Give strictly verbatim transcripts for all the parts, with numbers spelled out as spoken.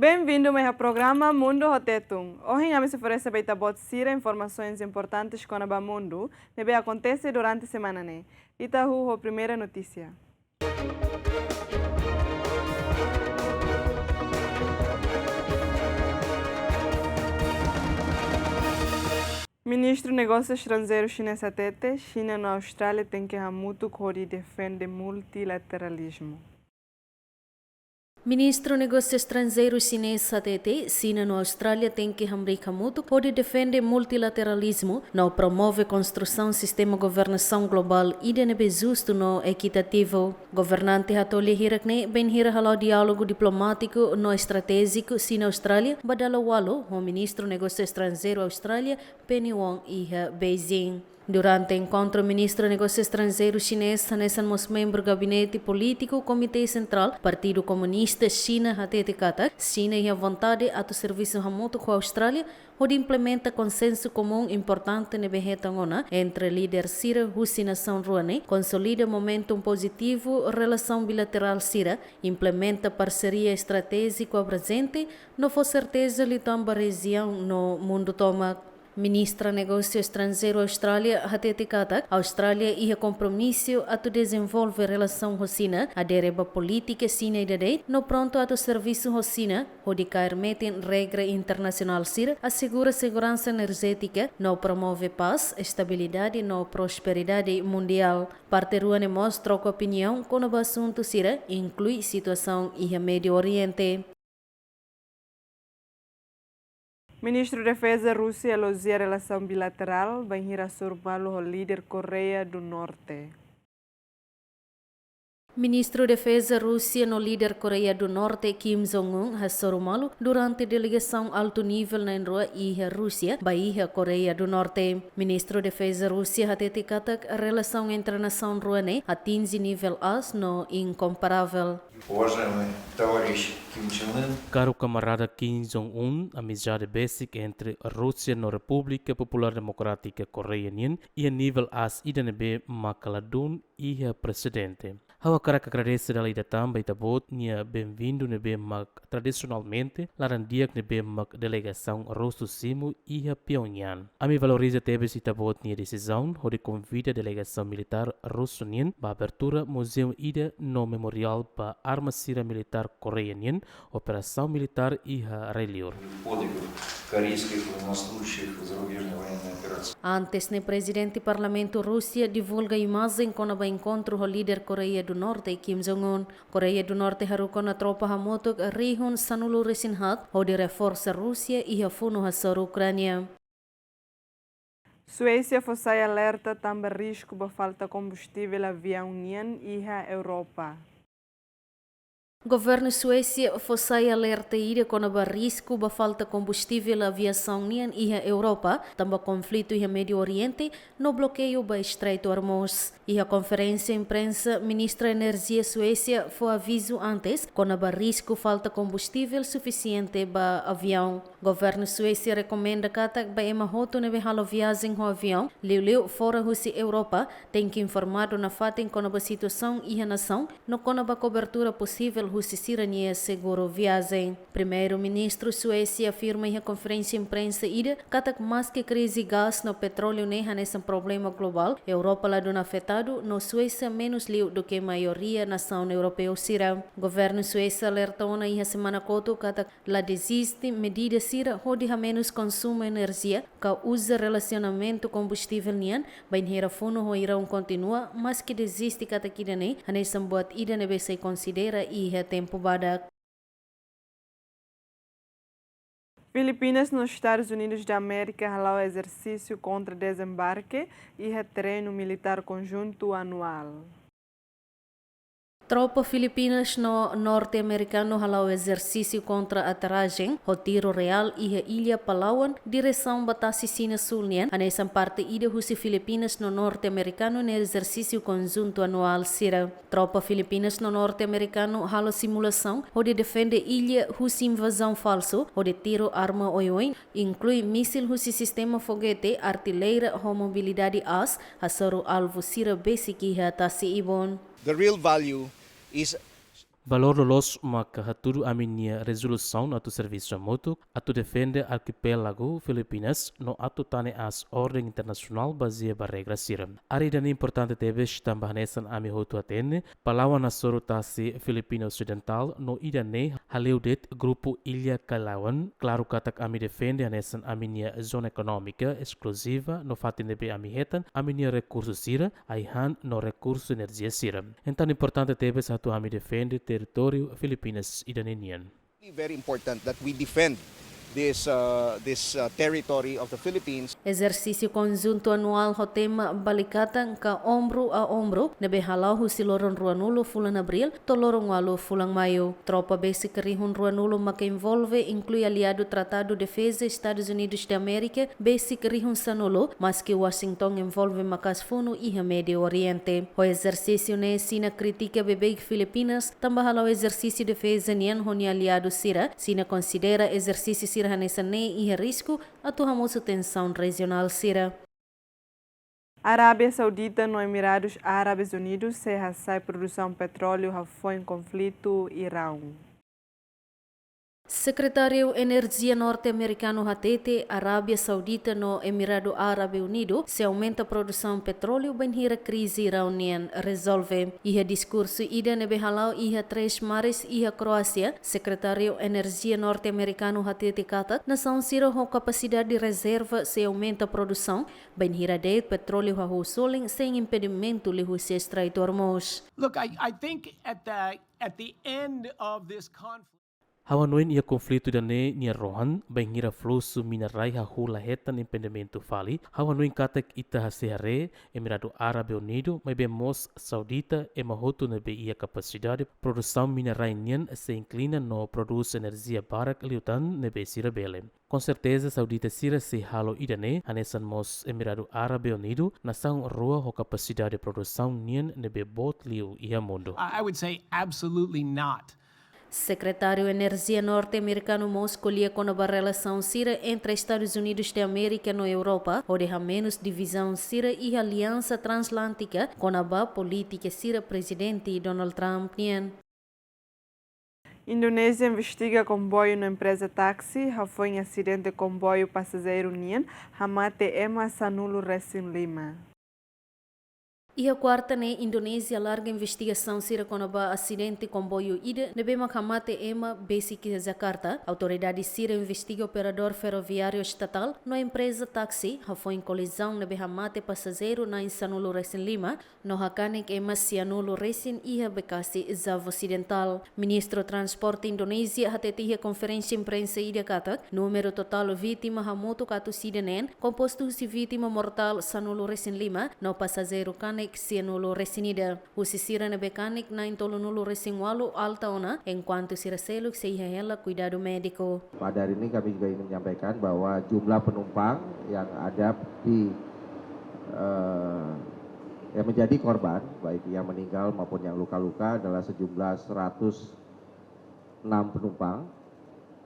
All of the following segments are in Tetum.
Benvindu mai iha programa Mundu ho Tetun. Ohin ami sei oferese ba ita-boot sira informasoens importantes kona-ba mundu ne'ebé akontese durante semana ne'e. Ita hahú ho primeira notísia. Ministru Negósiu Estranjeiru xinés hatete, Xina no Austrália tenke hamutuk hodi defende multilateralizmu. Ministru Negósiu Estranjeiru xinés hatete, Xina no Austrália tenke hamriik hamutuk hodi defende multilateralizmu no promove konstrusaun sistema governasaun globál ida ne'ebé justu no ekitativu. Governante hato'o lia hirak-ne'e bainhira hala'o diálogu diplomátiku no estratéjiku Xina-Austrália ba dala ualu ho Ministru Negósiu Estranjeiru Austrália, Penny Wong, iha Beijing. Durante enkontru, Ministru Negósiu Estranjeiru xinés hanesan mós membru gabinete polítiku Komité Sentrál Partidu Komunista Xina hatete katak Xina iha vontade atu servisu hamutuk ho Austrália hodi implementa konsensu komún importante ne'ebé hetan ona entre líder sira husi nasaun rua ne'e, konsolida momentum pozitivu relasaun bilaterál sira, implementa parseria estratéjiku abrajente no fó serteza liután ba rejiaun no mundu tomak. Ministra Negósiu Estranjeiru Austrália hatete katak Austrália iha kompromisu atu dezenvolve relasaun ho Xina, adere ba polítika Xina ida de'it no prontu atu servisu ho Xina hodi kaer metin regra internasionál sira, asegura seguransa enerjétika no promove pás, estabilidade no prosperidade mundiál. Parte rua ne'e mós troka opiniaun kona-ba asuntu sira, inklui situasaun iha Médiu Oriente. Ministru Defeza Rúsia elojia relasaun bilaterál bainhira hasoru malu ho líder Koreia do Norte. Ministru Defeza Rúsia no líder Koreia do Norte, Kim Jong-un, hasoru malu durante delegasaun altu nivel na'in-rua iha Rúsia ba iha Koreia do Norte. Ministru Defeza Rúsia hatete katak relasaun entre nasaun rua ne'e atinje nivel aas no inkomparável. Уважаемый товарищ Ким Чен Ын. Karu kamarada Kim Jong-un, amizade besik entre Rúsia no Repúblika Populár Demokrátika Koreia nian iha nivel aas ida ne'ebé maka ladún iha presidente. Ha'u hakarak agradese dala ida tan ba ita-boot nia benvindu ne'ebé mak tradisionalmente laran-di'ak ne'ebé mak delegasaun rusu simu iha Pyongyang. Ami valoriza tebes ita-boot nia desizaun hodi konvida delegasaun militár rusu nian ba abertura muzeu ida no memoriál ba arma sira militár Koreia nian operasaun militár iha rai-liur. Подвигов корейских военнослужащих в зарубежной военной операции. Antes ne'e, Prezidente Parlamentu Rúsia divulga imajen kona-ba enkontru ho líder Koreia do Norte, Kim Jong-un. Koreia do Norte haruka ona tropa hamutuk rihun sanulu-resin-haat hodi reforsa Rúsia iha funu hasoru Ukránia. Suésia fó sai alerta tanba risku ba falta kombustível aviaun nian iha Europa. Governu Suésia fó sai alerta ida kona-ba risku ba falta kombustível aviasaun nian iha Europa, tanba konflitu iha Médiu Oriente no blokeiu ba Estreitu Hormuz. Iha konferénsia imprensa, Ministra Enerjia Suésia fó avizu antes kona-ba risku falta kombustível sufisiente ba aviaun. Governu Suésia rekomenda katak ba ema hotu ne'ebé halo viajen ho aviaun, liuliu fora husi Europa, tenke informadu nafatin kona-ba situasaun iha nasaun no kona-ba kobertura posivel husi sira-nia seguru viajen. Primeiru-Ministru Suésia afirma iha konferénsia imprensa ida katak maski krize gás no petróleu ne'e hanesan problema globál, Europa ladún afetadu no Suésia menus liu duké maioria nasaun europeu sira. Governu Suésia alerta ona iha semana kotuk katak la deziste medida sira hodi hamenus konsumu enerjia ka uza rasionamentu kombustível nian, bainhira funu ho Iraun kontinua, maski deziste katak ida-ne'e hanesan buat ida ne'ebé sei konsidera iha tempu badak. Filipinas no Estadus Unidus da Amérika hala'o ezersísiu kontra dezembarke iha terrenu militár konjuntu anuál. Tropa Filipinas no norte-amerikanu hala'o ezersísiu kontra aterrajen ho tiru reál iha illa Palawan, diresaun ba tasi Xina súl nian, hanesan parte ida husi Filipinas no norte-amerikanu nia ezersísiu konjuntu anuál sira. Tropa Filipinas no norte-amerikanu halo simulasaun hodi defende illa husi invazaun falsu, hodi tiru arma oioin, inklui mísil husi sistema fogete, artileira ho mobilidade aas, hasoru alvu sira besik iha tasi ibun. The real value is Valór loloos maka hatudu ami-nia rezolusaun atu servisu hamutuk, atu defende arkipélagu Filipinas, no atu tane aas orden internasionál bazeia ba regra sira. Área ida-ne'e importante tebes tanba hanesan ami hotu hatene, Palawan hasoru tasi Filipina Osidentál no ida-ne'e hale'u de'it grupu Illa Kalawan, klaru katak ami defende hanesan ami-nia zona ekonómika eskluziva no fatin ne'ebé ami hetan ami-nia rekursu sira, ai-han no rekursu enerjia sira. Entaun importante tebes atu ami defende territóriu Filipinas ida-ne'e nian. Very important that we defend this, uh, this uh, territory of the Philippines. Ezersísiu konjuntu anuál ho tema Balikatan ka Ombro a Ombro ne'ebé hala'o husi loron ruanulu fulan Abríl to'o loron ualu fulan Maiu. Tropa besik rihun ruanulu maka envolve, inklui aliadu Tratadu Defeza Estadus Unidus de Amérika, besik rihun sanulu, maski Washington envolve maka'as funu iha Médiu Oriente. Ho ezersísiu ne'e Xina kritika beibeik Filipinas tanba hala'o ezersísiu defeza nian ho nia aliadu sira. Xina konsidera ezersísiu sira hanesan ne'e iha risku atu hamosu tensaun rejionál sira. Arábia Saudita no Emiradus Árabes Unidus sei hasai produsaun petróleu hafoin konflitu Iraun. Sekretáriu Enerjia norte-amerikanu hatete Arábia Saudita no Emiradu Árabe Unidu sei aumenta produsaun petróleu bainhira krize Iraun nian rezolve. Iha diskursu ida ne'ebé hala'o iha Três Mares iha Kroásia, Sekretáriu Enerjia norte-amerikanu hatete katak nasaun sira ho kapasidade rezerva sei aumenta produsaun bainhira de'it petróleu hahú sorin sein impedimentu liuhusi Estreitu Hormuz. Look, I, I think at the at the end of this conflict. Ha'u hanoin iha konflitu ida-ne'e nia rohan, bainhira fluxu mina-rai hahú la hetan impedimentu fali, ha'u hanoin katak ita sei haree Emiradu Árabe Unidu, maibé mós Saudita, ema hotu ne'ebé iha kapasidade produsaun mina-rai nian sei inklina no prodús enerjia barak liután ne'ebé sira bele. Com certeza, Saudita sira sei halo ida-ne'e, hanesan mós Emiradu Árabe Unidu, nasaun rua ho kapasidade produsaun nian ne'ebé boot liu iha mundu. I, I would say absolutely not. Sekretáriu Enerjia norte-amerikanu mós ko'alia kona-ba relasaun sira entre Estadus Unidus de Amérika no Europa, hodi hamenus divizaun sira iha aliansa transatlántika kona-ba polítika sira Prezidente Donald Trump nian. Indonézia investiga komboiu no empreza táksi, hafoin asidente komboiu pasajeiru nian, hamate ema sanulu resin lima. Iha kuarta ne'e, Indonézia alarga investigasaun sira kona-ba asidente komboiu ida ne'ebé mak hamate ema besik iha Jakarta. Autoridade sira investiga operadór ferroviáriu estatál no empreza táksi, hafoin kolizaun ne'ebé hamate pasajeiru na'in sanulu resin lima, no hakanek ema sianulu resin iha Bekasi, Java Osidentál. Ministru Transporte Indonézia hatete iha konferénsia imprensa ida katak, númeru totál vítima hamutuk atus ida neen, kompostu husi vítima mortál sanulu resin lima, no pasajeiru kanek sianulu resin ida. Husi sira ne'ebé kanek na'in tolunulu resin ualu alta ona, enkuantu sira seluk sei iha hela kuidadu médiku. Pada hari ini kami juga ingin menyampaikan bahwa jumlah penumpang yang ada di, eh, yang menjadi korban, baik yang meninggal maupun yang luka-luka, adalah sejumlah seratus enam penumpang.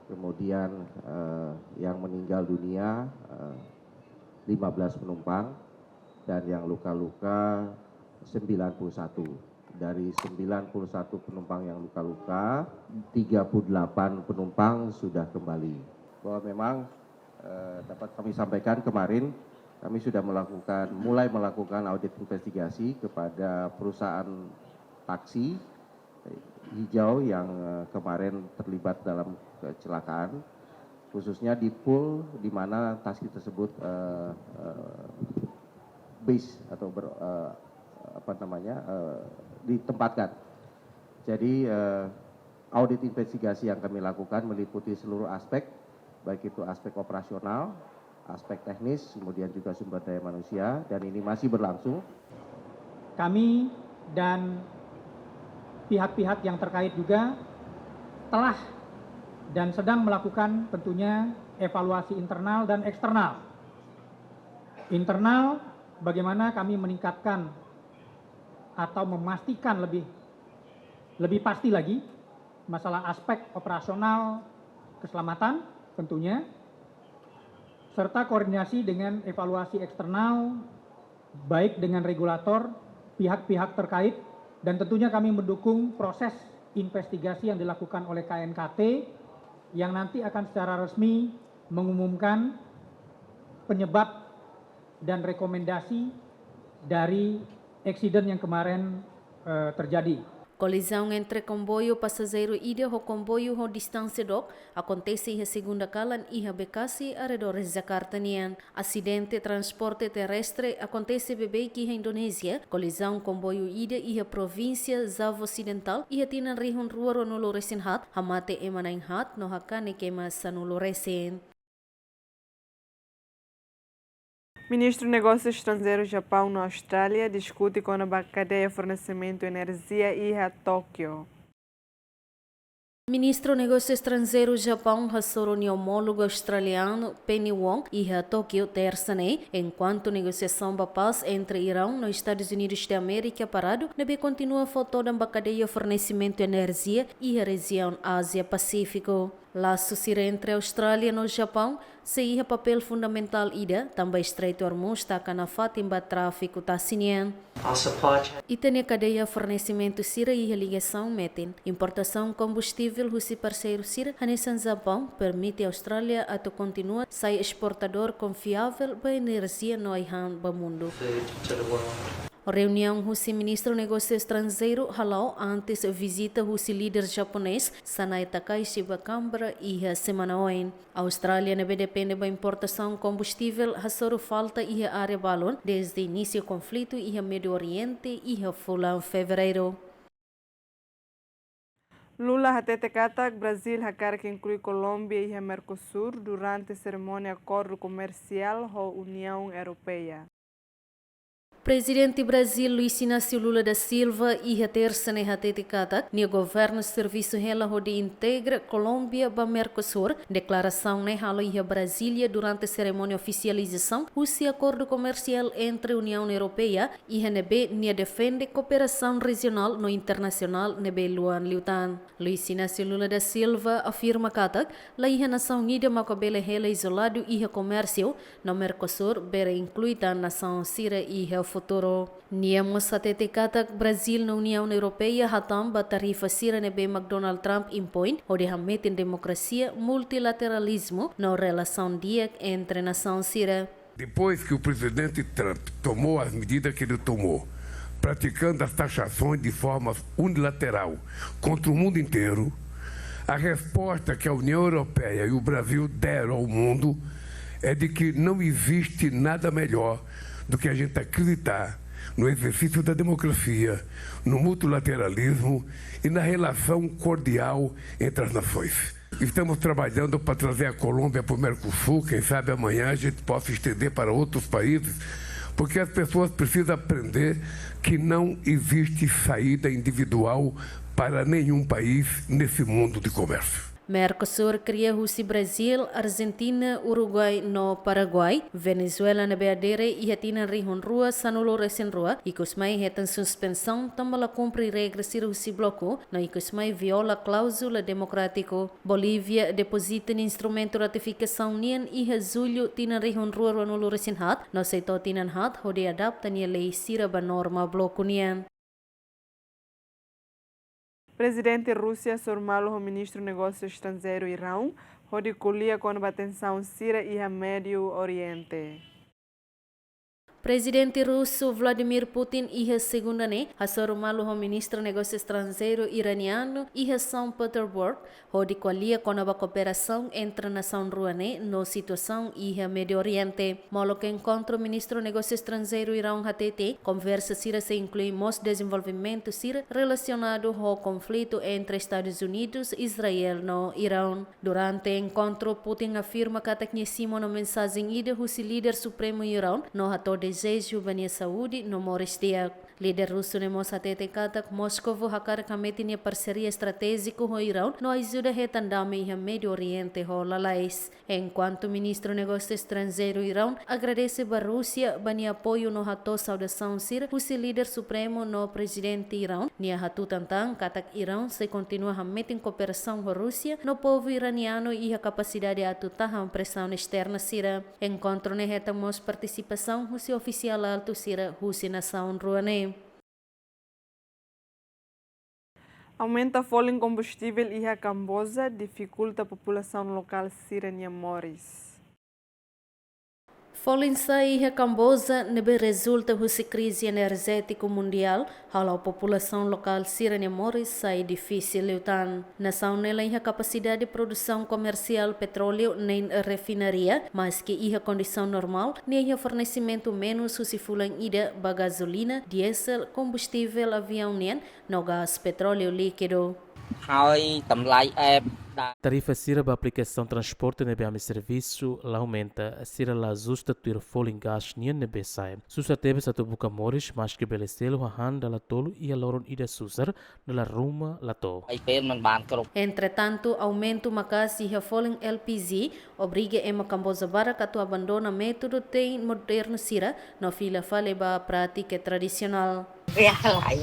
Kemudian, eh, yang meninggal dunia, eh, lima belas penumpang, dan yang luka-luka sembilan puluh satu. Dari sembilan puluh satu penumpang yang luka-luka, tiga puluh delapan penumpang sudah kembali. Bahwa memang, eh, dapat kami sampaikan, kemarin kami sudah melakukan, mulai melakukan audit investigasi kepada perusahaan taksi hijau yang, eh, kemarin terlibat dalam kecelakaan, khususnya di pool di mana taksi tersebut, eh, eh, base atau ber-, eh, apa namanya, eh, ditempatkan. Jadi, eh, audit investigasi yang kami lakukan meliputi seluruh aspek, baik itu aspek operasional, aspek teknis, kemudian juga sumber daya manusia, dan ini masih berlangsung. Kami dan pihak-pihak yang terkait juga telah dan sedang melakukan tentunya evaluasi internal dan eksternal. Internal, bagaimana kami meningkatkan atau memastikan lebih, lebih pasti lagi masalah aspek operasional keselamatan tentunya, serta koordinasi dengan evaluasi eksternal, baik dengan regulator, pihak-pihak terkait, dan tentunya kami mendukung proses Investigasi yang dilakukan oleh K N K T yang nanti akan secara resmi mengumumkan penyebab dan rekomendasi dari eksiden yang kemarin, eh, terjadi. Kolizaun entre komboiu pasajeiru ida ho komboiu ho distánsia dook akontese iha segunda kalan iha Bekasi, arredores Jakarta nian. Asidente transporte terrestre akontese beibeik iha Indonézia, kolizaun komboiu ida iha provínsia Java Osidental iha tinan rihun rua ruanulu resin haat, hamate ema na'in haat no hakanek ema sanulu resin. Ministru Negósiu Estranjeiru Japaun no Austrália diskute kona-ba kadeia fornesimentu enerjia iha Tókiu. Ministru Negósiu Estranjeiru Japaun hasoru nia omólogu australianu Penny Wong iha Tókiu, tersa ne'e, enkuantu negosiasaun ba pás entre Iraun no Estadus Unidus de Amérika paradu, ne'ebé kontinua fó todan ba kadeia fornesimentu enerjia iha rejiaun Ázia Pasífiku. Lasu sira entre Austrália no Japaun sei iha papél fundamentál ida, tanba Estreitu Hormuz taka nafatin ba tráfiku tasi nian. Our supply chain. Ita-nia kadeia fornesimentu sira iha ligasaun metin. Importasaun kombustivel husi parseiru sira, hanesan Japaun, permite Austrália atu kontinua sai esportadór konfiavel ba enerjia no ai-han ba mundu. Food to the world. Reuniaun husi Ministru Negósiu Estranjeiru hala'o antes vizita husi líder japonés Sanae Takaichi ba Canberra iha semana oin. Austrália ne'ebé depende ba importasaun kombustivel hasoru falta iha área balun dezde inísiu konflitu iha Médiu Oriente iha fulan Fevereiru. Lula hatete katak Brazíl hakarak inklui Kolómbia iha Mercosul durante serimónia akordu komersiál ho Uniaun Europeia. Prezidente Brazíl Luiz Inácio Lula da Silva iha tersa ne'e hatete katak nia governu servisu hela hodi integra Kolómbia ba Mercosul. Deklarasaun ne'e halo iha Brazília durante serimónia ofisializasaun husi akordu komersiál entre Uniaun Europeia, iha ne'ebé nia defende kooperasaun rejionál no internasionál ne'ebé luan liután. Luiz Inácio Lula da Silva afirma katak la iha nasaun ida mak bele hela izoladu iha komérsiu, no Mercosul bele inklui tan nasaun sira iha futuru. Nia mós hatete katak Brazíl no Uniaun Europeia hatán ba tarifa sira ne'ebé mak Donald Trump impoin, hodi hametin demokrasia, multilateralizmu no relasaun di'ak entre nasaun sira. Depois que o presidente Trump tomou as medidas que ele tomou, praticando as taxações de forma unilateral contra o mundo inteiro, a resposta que a União Europeia e o Brasil deram ao mundo é de que não existe nada melhor do que a gente acreditar no exercício da democracia, no multilateralismo e na relação cordial entre as nações. Estamos trabalhando para trazer a Colômbia para o Mercosul. Quem sabe amanhã a gente possa estender para outros países, porque as pessoas precisam aprender que não existe saída individual para nenhum país nesse mundo de comércio. Mercosul kria husi Brazíl, Argentina, Uruguai no Paraguai. Venezuela ne'ebé adere iha tinan rihun rua sanulu resin rua, ikus mai hetan suspensaun tanba la kumpre regra sira husi bloku, no ikus mai viola kláuzula demokrátiku. Bolívia depozita nia instrumentu ratifikasaun nian iha Jullu tinan rihun rua ruanulu resin haat, no sei to'o tinan haat hodi adapta nia lei sira ba norma bloku nian. Prezidente Rúsia hasoru malu ho Ministru Negósiu Estranjeiru Iraun, hodi ko'alia kona-ba tensaun sira iha Médiu Oriente. Prezidente rusu Vladimir Putin iha segunda ne'e hasoru malu ho Ministru Negósiu Estranjeiru iranianu iha São Petersburgo, hodi ko'alia kona-ba kooperasaun entre nasaun rua ne'e no situasaun iha Médiu Oriente. Molok enkontru, Ministru Negósiu Estranjeiru Iraun hatete, konversa sira sei inklui mós dezenvolvimentu sira relasionadu ho konflitu entre Estadus Unidus, Israel no Iraun. Durante enkontru, Putin afirma katak nia simu ona mensajen ida husi líder supremu Iraun no hato'o dezeju ba nia saúde no moris di'ak. Líder rusu ne'e mós hatete katak Moskovu hakarak hametin nia parseria estratéjiku ho Iraun no ajuda hetan dame iha Médiu Oriente ho lalais. Enkuantu Ministru Negósiu Estranjeiru Iraun agradese ba Rúsia ba nia apoiu no hato'o saudasaun sira husi líder supremu no prezidente Iraun, nia hatutan tan katak Iraun sei kontinua hametin kooperasaun ho Rúsia no povu iranianu iha kapasidade atu tahan presaun esterna sira. Enkontru ne'e hetan mós partisipasaun husi ofisiál altu sira husi nasaun rua ne'e. Aumenta folin kombustivel iha Kamboja difikulta populasaun lokál sira-nia moris. Folin sa'e iha Kamboja ne'ebé rezulta husi krize enerjétiku mundiál, halo populasaun lokál sira-nia moris sai difisil liután. Nasaun ne'e la iha kapasidade produsaun komersiál petróleu nein refinaria, maski iha kondisaun normál, nia iha fornesimentu menus husi fulan ida ba gazolina, diesel, kombustivel aviaun nian, no gás petróleu líkidu. ហើយតម្លៃអេបដាក់ Tarifa sira ba aplikasaun transporte ne'ebé ami servisu la aumenta, sira la ajusta tuir folin gás nian ne'ebé sa'e. Susar tebes atu buka moris, maski bele selu hahán dala tolu iha loron ida susar, dala ruma la to'o. ហើយពេលមិនបានគ្រប់ Entretantu, aumentu maka'as iha folin L P G obriga ema Kamboja barak atu abandona métodu te'in modernu sira no fila fali ba prátika tradisionál. វាថ្លៃ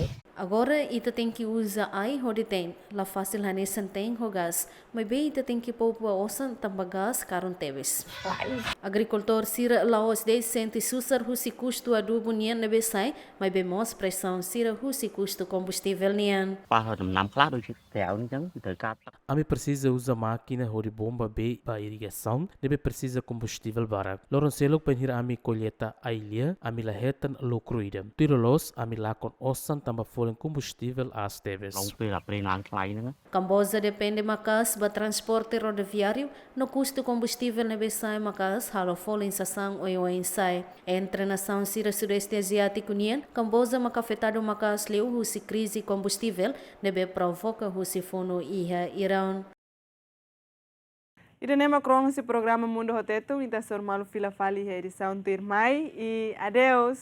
Agora ita tenke uza ai hodi te'in, la fasil hanesan te'in ho gás, maibé ita tenke poupua osan tanba gás karun tebes. ថ្លៃ Agrikultór sira la'ós de'it sente susar husi kustu adubu nian ne'ebé sa'e, maibé mós presaun sira husi kustu kombustivel nian. ប៉ះដំណាំខ្លះដូចជាកែវអញ្ចឹងគឺត្រូវការ Ami presiza uza mákina hodi bomba bee ba irrigasaun, ne'ebé presiza kombustivel barak. Loron seluk bainhira ami kolleita ai-lia, ami la hetan lukru ida. Tuir loloos, ami lakon osan tanba folin kombustivel aas tebes. ឡូងពេលអាប្រេងឡើងថ្លៃហ្នឹង Kamboja depende maka'as ba transporte rodoviáriu, no kustu kombustivel ne'ebé sa'e maka'as halo folin sasán oioin sa'e. Entre nasaun sira Sudeste Aziátiku nian, Kamboja maka afetadu maka'as liu husi krize kombustivel ne'ebé provoka husi funu iha Iraun. Ida-ne'e mak kronika husi programa Mundu ho Tetun, ita hasoru malu fila fali iha edisaun tuirmai, i adeus.